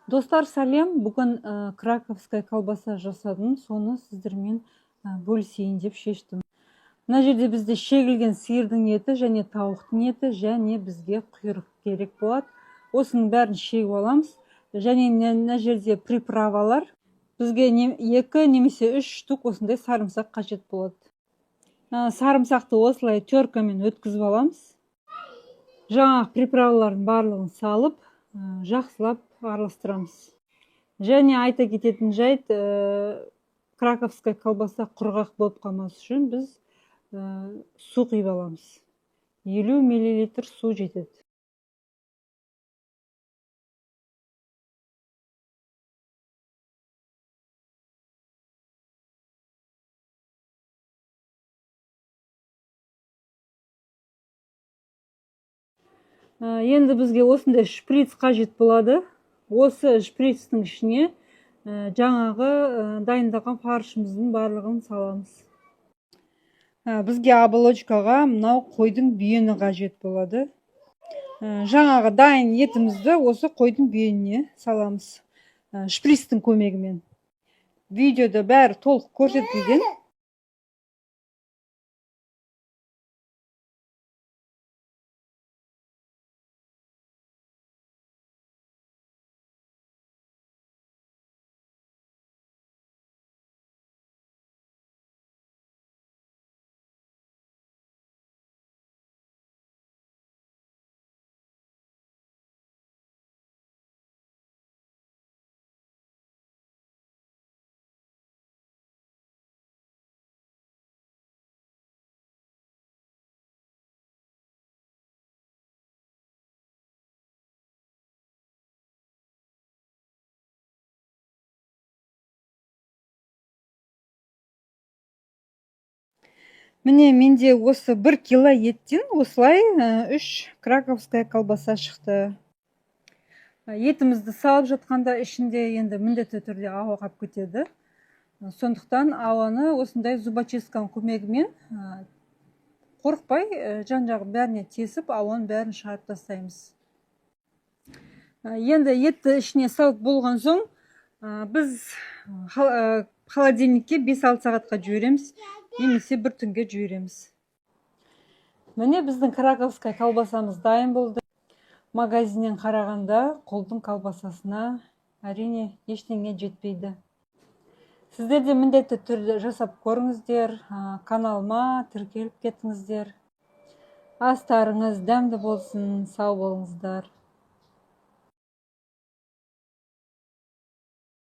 Достар, сәлем! Бүгін краковская колбаса жасадым, соны сіздермен бөлісейін деп шештім. Мына жерде бізде шегілген сиырдың еті және тауықтың еті және бізге құйрық керек болады. Осының бәрін шегіп аламыз. Және мына жерде приправалар. Бізге екі немесе үш штук осындай сарымсақ қажет болады. Сарымсақты осылай теркамен өткізіп аламыз. Жаңағы приправалардың барлығын салып, жақсылап араластырамыз. Және айта кететін жайт, краковская колбаса құрғақ болып қалмас үшін біз су құйып аламыз. 50 миллилитр су жетеді. Енді бізге осындай шприц қажет болады. Осы шприцтің ішіне жаңағы дайындаған фаршымыздың барлығын саламыз. Бізге оболочкаға мынау қойдың бүйені қажет болады. Жаңағы дайын етімізді осы қойдың бүйеніне саламыз шприцтің көмегімен. Видеода бәрі толық көрсетілген. Міне, менде осы 1 кило еттен осылай үш краковская колбаса шықты. Етімізді салып жатқанда ішінде енді міндетті түрде ауа қалып кетеді. Сондықтан ауаны осындай зубочистканың көмегімен қорықпай, жан жағын бәріне тесіп, ауаның бәрін шығарып тастаймыз. Енді етті ішіне салып болған соң, біз холодильникке 5-6 сағатқа жібереміз немесе бір түнге жібереміз. Міне, біздің краковская колбасамыз дайын болды. Магазиннен қарағанда қолдың колбасасына, әрине, ештеңе жетпейді. Сіздер де міндетті түрде жасап көріңіздер, каналыма тіркеліп кетіңіздер. Астарыңыз дәмді болсын, сау болыңыздар.